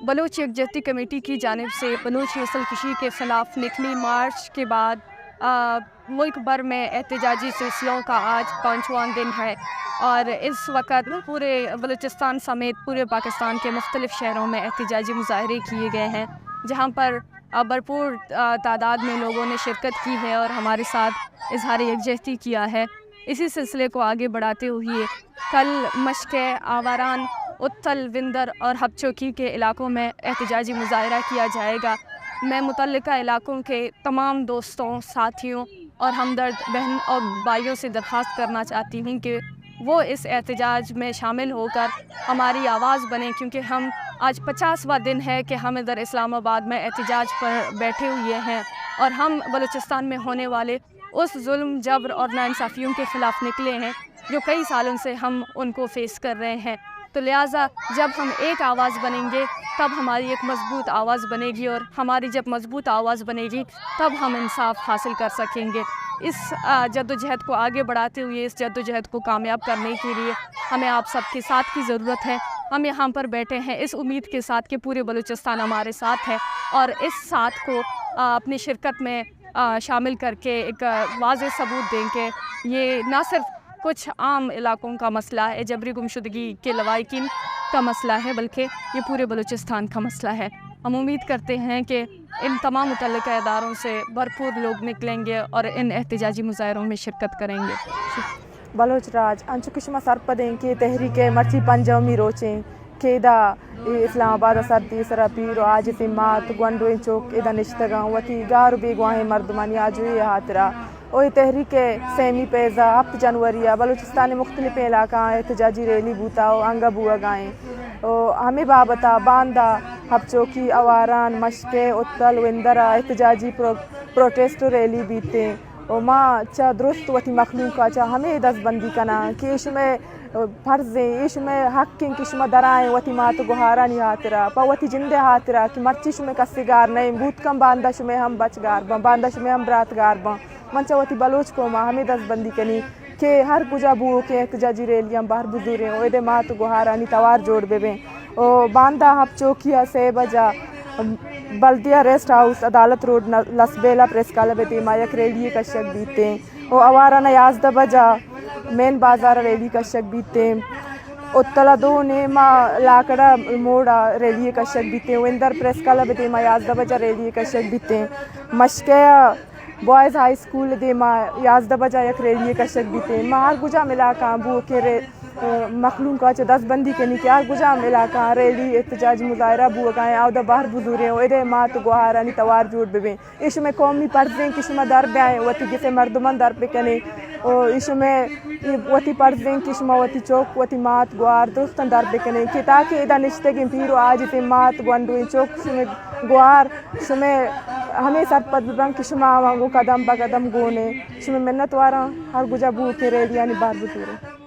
بلوچ یکجہتی کمیٹی کی جانب سے بلوچ نسل کشی کے خلاف نکلی مارچ کے بعد، آ، ملک بھر میں احتجاجی سلسلوں کا آج پانچواں دن ہے اور اس وقت پورے بلوچستان سمیت پورے پاکستان کے مختلف شہروں میں احتجاجی مظاہرے کیے گئے ہیں، جہاں پر، آ، بھرپور، آ، تعداد میں لوگوں نے شرکت کی ہے اور ہمارے ساتھ اظہار یکجہتی کیا ہے۔ اسی سلسلے کو آگے بڑھاتے ہوئے کل مشکے، آواران، اتل، وندر اور حب چوکی کے علاقوں میں احتجاجی مظاہرہ کیا جائے گا۔ میں متعلقہ علاقوں کے تمام دوستوں، ساتھیوں اور ہمدرد بہن اور بھائیوں سے درخواست کرنا چاہتی ہوں کہ وہ اس احتجاج میں شامل ہو کر ہماری آواز بنیں، کیونکہ ہم آج پچاسواں دن ہے کہ ہم ادھر اسلام آباد میں احتجاج پر بیٹھے ہوئے ہیں اور ہم بلوچستان میں ہونے والے اس ظلم، جبر اور ناانصافیوں کے خلاف نکلے ہیں جو کئی سالوں سے ہم ان کو فیس کر رہے ہیں۔ تو لہٰذا جب ہم ایک آواز بنیں گے، تب ہماری ایک مضبوط آواز بنے گی، اور ہماری جب مضبوط آواز بنے گی، تب ہم انصاف حاصل کر سکیں گے۔ اس، آ، جدوجہد کو آگے بڑھاتے ہوئے، اس جدوجہد کو کامیاب کرنے کے لیے ہمیں آپ سب کے ساتھ کی ضرورت ہے۔ ہم یہاں پر بیٹھے ہیں اس امید کے ساتھ کہ پورے بلوچستان ہمارے ساتھ ہے، اور اس ساتھ کو، آ، اپنی شرکت میں آ، شامل کر کے ایک، آ، واضح ثبوت دیں کہ یہ نہ صرف کچھ عام علاقوں کا مسئلہ ہے، جبری گمشدگی کے لواحقین کا مسئلہ ہے، بلکہ یہ پورے بلوچستان کا مسئلہ ہے۔ ہم امید کرتے ہیں کہ ان تمام متعلقہ اداروں سے بھرپور لوگ نکلیں گے اور ان احتجاجی مظاہروں میں شرکت کریں گے۔ بلوچ راج، انچو کہ شما سرپد ایں کہ تحریک مرچی پنجمی روچیں کہ ادا اے اسلام آباد ء سردی سرا پیر و عاجزیں مات گونڈویں چک ادا نشتگاں، وتی گار و بیگواہیں مردمانی آجوئی ء ہاترا۔ و اے تحریک ء سیمی پیزا ہپت جنوری ء بلوچستان ء مختلفیں علاقہاں احتجاجی ریلی بوتا و انگہ بوگا ایں۔ و ہمے بابت ء باندا ہپ چوکی، اواران، مشکے، اتل، وندر ء احتجاجی پرو-، پروٹیسٹ و ریلی بیتیں۔ و ما چہ درست وتی مخلوق ء چہ ہمے دزبندی کناں کہ اے شمئے فرض ایں، اے شمئے حق ایں کہ شما درائیں وتی مات و گہارانی ہاترا، پہ وتی جند ء ہاترا کہ مرچی شمئے کسے گار نہ ایں، بوت کن باندا شمئے ہم بچ گار باں، باندا شمئے ہم برات گار باں۔ من چہ وتی بلوچ قوم ء ہمے دزبندی کنی کہ ہر کجا بوؤکیں احتجاجی ریلیاں بہر بزوریں و اد ء مات و گہارانی توار جوڑ بہ بیں۔ و باندا ہپ چوکی ء سے بجا بلدیہ ریسٹ ہاؤس، عدالت روڈ، ن-، لسبیلہ پریس کلب ء دیما یک ریلی کشگ بیتیں۔ و آواران ء یازدہ بجا مین بازار ء ریلی کشگ بیتیں۔ اتل ء دو نیما لاکڑا موڑ ء ریلی کشگ بیتیں۔ وندر پریس کلب ء دیما یازدہ بجا ریلی کشگ بیتیں۔ مشکے ء بوائز ہائی اسکول ء دیما یازدہ بجا یک ریلی کشگ بیتیں۔ ما ہر کجام علاقہ بوؤکیں رے-، مخلوق ء چہ دزبندی کنی کہ ہر کجام علاقہ ریلی، احتجاج، مظاہرہ بوگا ایں، آودا بہر بزوریں و اد ء مات و گہارانی توار جوڑ بہ بیں۔ اے شمئے قومی فرض ایں کہ شما در بیائیں، وتی گسے مردمان در بکنیں۔ و اے شمئے، اے وتی فرض ایں کہ شما وتی چک، وتی مات، گوار درستاں در بکنیں کہ تاکہ ادا نشتگیں پیر و عاجزیں مات، گونڈویں چک، شمئے گوار، شمئے ہمے سرپد ببن کہ شما آواں گوں قدم بہ قدم گون ایں۔ شمئے منت واراں، ہر کجا بوؤکیں ریلیانی بہر بزوریں۔